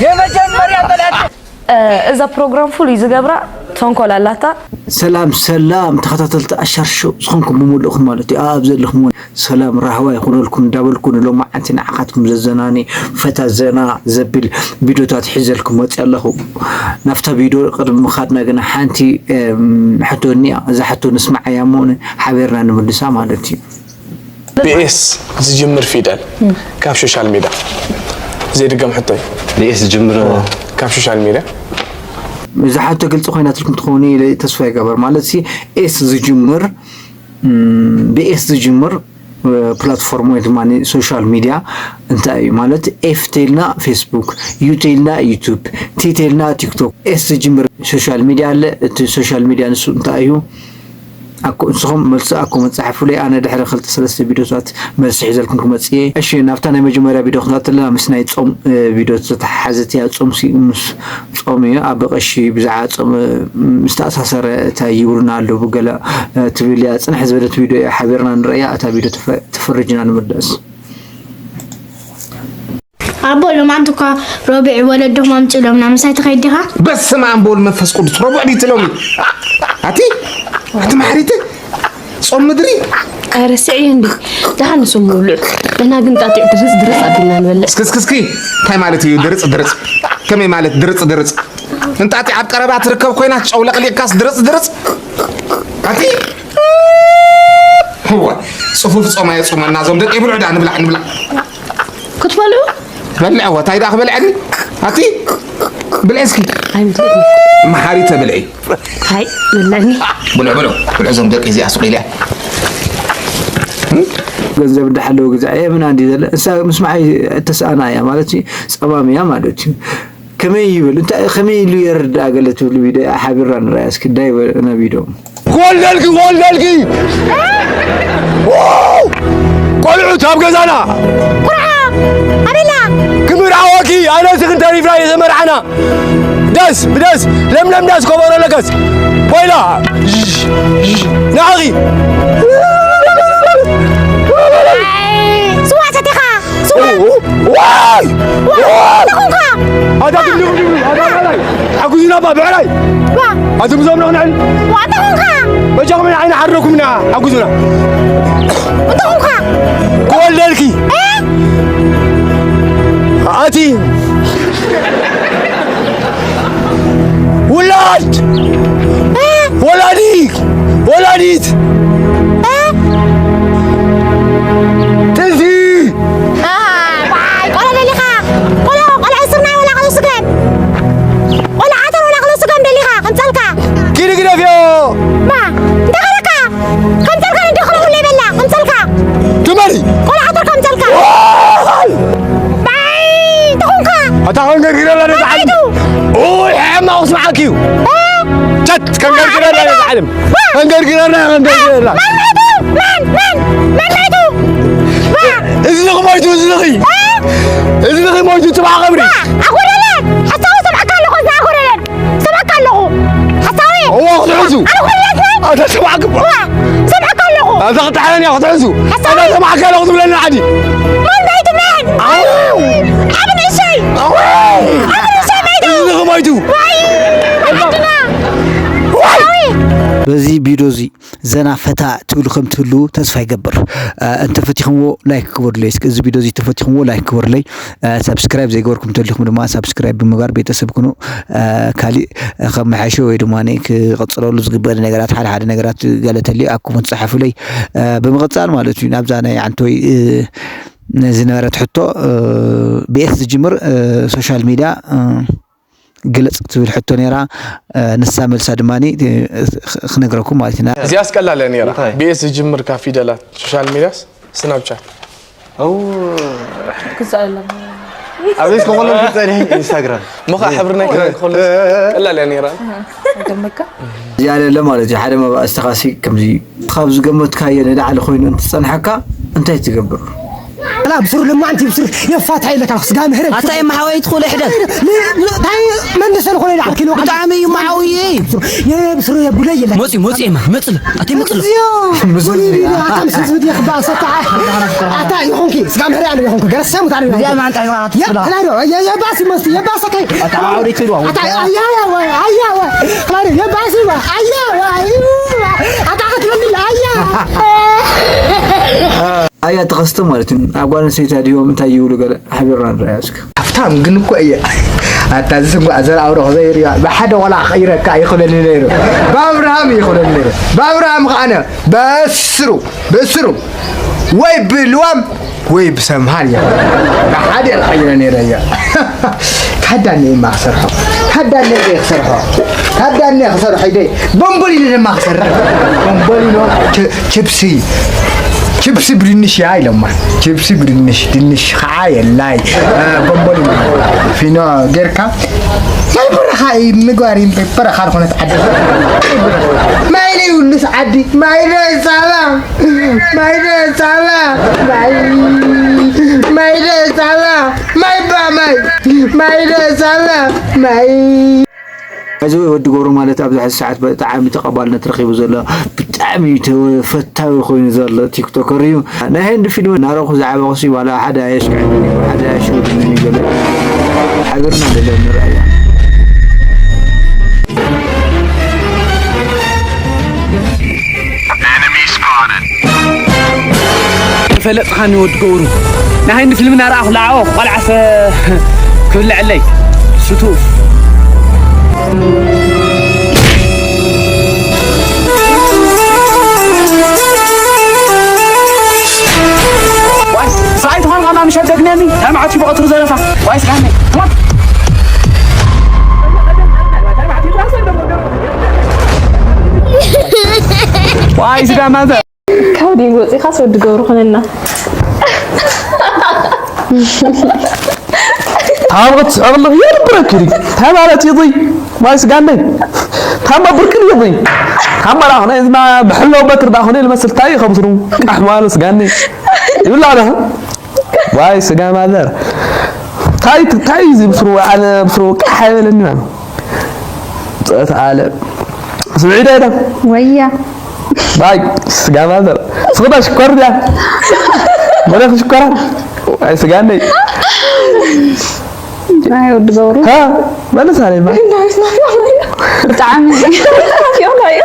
የመጀመርያ በላቸው። እዛ ፕሮግራም ፍሉይ ዝገብራ ተንኮል ኣላታ። ሰላም ሰላም ተኸታተልቲ ኣሻር ሾው ዝኾንኩም ብምሉእኹም ማለት እዩ ኣብ ዘለኹም እውን ሰላም ራህዋ ይኹነልኩም እንዳበልኩ ንሎማዓንቲ ንዓኻትኩም ዘዘናኒ ፈታ ዘና ዘብል ቪድዮታት ሒዘልኩም መፅእ ኣለኹ። ናብታ ቪድዮ ቅድሚ ምኻድና ግና ሓንቲ ሕቶ እኒኣ። እዛ ሕቶ ንስማዓያ እሞ ሓቢርና ንምልሳ ማለት እዩ። ብኤስ ዝጅምር ፊደል ካብ ሶሻል ሚድያ ዘይድገም ሕቶ እዩ። ብኤስ ዝጅምር ካብ ሶሻል ሚድያ እዛ ሕቶ ግልፂ ኮይናትልኩም ትኸውን ኢለ ተስፋ ይገበር። ማለት ሲ ኤስ ዝጅምር ብኤስ ዝጅምር ፕላትፎርም ወይ ድማ ሶሻል ሚድያ እንታይ እዩ ማለት? ኤፍ ቴልና ፌስቡክ፣ ዩ ቴልና ዩቱብ፣ ቲ ቴልና ቲክቶክ። ኤስ ዝጅምር ሶሻል ሚድያ ኣለ። እቲ ሶሻል ሚድያ ንሱ እንታይ እዩ? ኣኮ ንስኹም መልሲ ኣብ ኮመንት ጸሓፉለይ። ኣነ ድሕሪ ክልተ ሰለስተ ቪድዮታት መልሲ ሒዘልኩም ክመጽእ እየ። እሺ ናብታ ናይ መጀመርያ ቪድዮ ክንኣትው ኣለና። ምስ ናይ ጾም እ፣ ቪድዮ ዝተተሓሓዘት እያ። ጾም ሲ ምስ ጾም እዩ። ኣብ ቀሺ ብዛዕባ ጾም እ፣ ምስ ተኣሳሰረ እንታይ ይብሉና ኣለዉ ብገለ እ፣ ትብል እያ። ጽንሕ ዝበለት ቪድዮ እያ። ሓቢርና ንርእያ። እታ ቪድዮ ተፈ- ተፈሪጅና ንምለስ። ኣቦ ሎማዓንቲ እኳ ረቡዕ ወለዶም ኣምፅእሎምና ምሳይ ትኸይድ ዲኻ? በስመ ኣብ ወወልድ መንፈስ ቅዱስ ረቡዕ ድዩ ትለሚ ኣቲ ኣቲ ማሕሪት ጾም ምድሪ ኣረ ስዕየ እንዲ ደሓን ንሱ ምብልዑ ንሕና ግን ጣጢዑ ድርፅ ድርፅ ኣቢልና ንበልዕ። እስኪ እስኪ እስኪ እንታይ ማለት እዩ ድርፅ ድርፅ ከመይ ማለት ድርፅ ድርፅ እንጣጢ ኣብ ቀረባ ትርከብ ኮይና ጨው ለቕሊቕካስ ድርፅ ድርፅ ኣቲ እወ ጽፉፍ ጾም ኣየጹመና እዞም ደቂ ይብልዑ ዳ ንብላዕ ንብላዕ ክትበልዑ በልዕዎ እንታይ ደኣ ክበልዐኒ ኣቲ ብልዒ እስኪ ኣይምትብልዑ መሓሪተ ብልዒ ሃይ በልዕኒ ብልዑ ብልዑ ብልዑ እዞም ደቂ እዚኣ ሱቕ ኢልያ ገንዘብ እንዳሓለወ ግዛዕ የምና እንዲ ዘለ እሳ ምስማዓይ እተስኣና እያ ማለት እዩ። ጸማም እያ ማለት እዩ። ከመይ ይብል እንታይ ከመይ ኢሉ የርድኣ ገለ ትብሉ ቪድዮ ሓቢርና ንርኣያ እስኪ እንታይ በለና ቪድዮ። ክወልደልኪ ክወልደልኪ ቆልዑት ኣብ ገዛና ቁርዓ ኣበላ ክምርዓወኪ ኣነስ ክንተሪፍና እየ ዘመርዓና ዳስ ብዳስ ለምለም ዳስ ከበሮ ለከስ ኮይላ ንዓኺ ስዋ ሰቲኻ ስዋ ዋይ ተኾንካ ኣታ ድብድቡ ድብድቡ ኣታ ብዕራይ ሓጉዝና ባ ብዕራይ ኣቱም ዞም ንኽንዕል ዋታ ኾንካ በጃኹም ዓይኒ ሓረኩምና ሓጉዙና እንተ ኾንካ ክወልደልኪ ኣቲ ውላድ ወላዲ ወላዲት ጥንሲ ቆልዓ ደሊኻ ቆልዓ ቆልዓ ስርናይ ወላ ቅሉ ስገም ቆልዓ ዓተር ወላ ቅሉ ስገም ደሊኻ ከምፀልካ ኪዲ ግደፍዮ ማ እንታይ ገረካ ከምፀልካ ንደኽሎ ሁሉ ይበላ ከምፀልካ ትመሪ ቆልዓ ዓተር ከምፀልካ ባይ ተኾንካ ኣታ ከንገርግረላ ነዛ ዓለም ኡይ ሕማቕ ስምዓኪ እዩ ቸት ከንገርግረላ ነዛ ዓለም ከንገርግረላ ከንገርግረላ ማን ማን ማን ማን ማን ማን እዝንኺ ሞይቱ እዝንኺ እዝንኺ ሞይቱ ጽባሕ ቀብሪ ኣጎደለን ሓሳዊ ሰምዐካ ኣለኹ እዛ ኣጎደለን ሰምዐካ ኣለኹ ሓሳዊ እዎ ክትሕዙ ኣነ ኩነት ናይ ኣታ ሰማዕክ እባ ሰምዐካ ኣለኹ ኣታ ክትሓለኒ ክትሕዙ ሓሳዊ ኣታ ሰማዕካ ኣለኹ ትብለኒ ዓዲ ማን ናይቲ መን ዓብ ንእሸይ ዓብ ንእሸይ ናይቲ እዝንኺ ሞይቱ ዋይ ዓድና ሓሳዊ በዚ ቪድዮ እዚ ዘና ፈታ ትብሉ ከም ትህልዉ ተስፋ ይገብር። እ፣ እንተፈቲኹምዎ ላይክ ግበሩለይ። እስኪ እዚ ቪድዮ እዚ እንተፈቲኹምዎ ላይክ ግበሩለይ። እ፣ ሳብስክራይብ ዘይገበርኩም እንተሊኹም ድማ ሳብስክራይብ ብምግባር ቤተሰብ ኩኑ። እ፣ ካሊእ ከመሓይሾ ወይ ድማ ክቕፅለሉ ዝግበአኒ ነገራት ሓደ ሓደ ነገራት ገለ ተልዩ ኣብ ኮመንት ጸሓፉለይ። እ፣ ብምቕፃል ማለት እዩ ናብዛ ናይ ዓንቶይ እ፣ ዝነበረት ሕቶ እ፣ ብኤስ ዝጅምር እ፣ ሶሻል ሚድያ እ፣ ግለጽ ክትብል ሕቶ ነይራ። ንሳ መልሳ ድማ ክነግረኩም ማለት ኢና። እዚኣስ ቀላል እያ ነይራ። እንታይ? ብኤስ ዝጅምር ካብ ፊደላት ሶሻል ሚድያስ ስናፕቻት። ኣው ክዛለማ ኣቤት ከመሎም ክጸንሒ ኢንስታግራም ምኻ ሕብሪ ናይ ክዳን ክኾኑ ቀላል እያ ነይራ። ገርመካ እዚኣ ለለ ማለት እዩ ሓደ መባእስቲ ካሲ ከምዚ ካብ ዝገመትካዮ ንላዕሊ ኮይኑ እንትጸንሐካ እንታይ ትገብር? لا بسر لما انت بسر يا فاتح لك خلاص قام هرب. ኣታ የማሓወይ ትኽእሉ ሕደግ። ታይ መንደሰ ዝኾነ ኢሉ ዓርኪ ነው። ብጣዕሚ እዩ መሓውየ። የብስሩ የጉለይ የለ። መፂ መፂ የማ መፅለ ኣቲ መፅለ። ኣታ ምስ ህዝቢ ዲኻ ባሰካ። ኣታ ይኹንኪ ስጋም ሕሪ ኣለ ይኹንኪ ገረሰ ሙት ኣለ። ያ ማንታ ይዋ ያ ክላዶ የባሲ መስቲ የባሰ ከይ። ኣታ ኣውሪቱ ይዋ ኣታ ኣያ ያ ዋ ኣያ ዋ ክላዶ የባሲ ዋ ኣያ ዋ ኣታ ክትብል ኣያ። ኣያ ተኸስተ ማለት እዩ። ኣብ ጓል ኣንስተይቲ ኣድሂቦም እንታይ ይብሉ ገለ ሓቢርና ንረኣያ እስከ። ሃብታም ግን እኮ እየ። ኣታ እዚ ስንኳ ዘርኣውሮ ክዘይርያ ብሓደ ቆልዓ ክቕይረካ ይኽእለኒ ነይሩ። ብኣብርሃም ይኽእለኒ ነይሩ። ብኣብርሃም ከዓነ በስሩ በስሩ ወይ ብልዋም ወይ ብሰምሃር እየ። ብሓደ ክቕይረ ነይረ እየ። ታዳነ እማ ክሰርሖ። ታዳነ እየ ክሰርሖ። ታዳነ ክሰርሖ ኢደይ ቦምቦሊኖ ድማ ክሰርሕ። ቦምቦሊኖ ች- ችፕሲ ችፕሲ ብድንሽ ያ ኢሎማ። ችፕሲ ብድንሽ ድንሽ ከዓ የላይ። እ፣ ቦምቦሊኖ ፊኖ ጌርካ ናይ በረኻ እዩ ምግባር እዩ። በረኻ ዝኾነት ዓዲ ማይ ናይ ውልስ ዓዲ ማይ ደሳላ ማይ ደሳላ ማይ ማይ ደሳላ ማይ ባ ማይ ማይ ደሳላ ማይ እዚ ወዲ ገብሩ ማለት ኣብዚ ሕዚ ሰዓት ብጣዕሚ ተቐባልነት ረኺቡ ዘሎ ብጣዕሚ ተፈታዊ ኮይኑ ዘሎ ቲክቶከር እዩ። ናይ ህንዲ ፊልም እናረኹ ዝዓበኹ ሲ ዋላ ሓደ ኣየሽክዕን ሓደ ኣየሽውድንን እዩ ዘሎ ሓቢርና ዘሎ ንረኣያ። ፈለጥኻኒ ወዲ ገብሩ ናይ ህንዲ ፊልም እናረኣኹ ላዓኦ ቆልዓሰ ክብልዐለይ ስቱ ሳይት ሆን ቃና ምሸት ደግነኒ ታማዓቲ በቀትሩ ዘለፋ ዋይስ ቃኒ ዋይስ ጋማዘ ካብ ደይ ወፂኻስ ወዲ ገብሩ ኾነና። ታቦት ስዕቕ ኣለኹ የድብረኪ ድዩ? እንታይ ማለት እዩ እዙይ? ማይ ስጋነይ ታማ ብርቅን እዩ እዙይ። ታማ ዳ ኾነ እዝማ ብሕሎ በትር ዳ ኾነ ልመስል ታይ ከምስሩ ቃሕ ማለት ስጋነይ ይብላ ዳ ዋይ ስጋ ማዘር ታይ ታይ ዝብስሩ ኣነ ብስሩ ቃሕ ኣይበለኒ ማለት ጸት ዓለም ስምዒ ዳ ዳ ወያ ባይ ስጋ ማዘር ስጋ ሽኮር ዳ ወላ ሽኮራ ኣይ ስጋ ነይ ናይ ወዲ ገብሩ ሃ መለስ ኣለይ ባ ብጣዕሚ ዮናዮ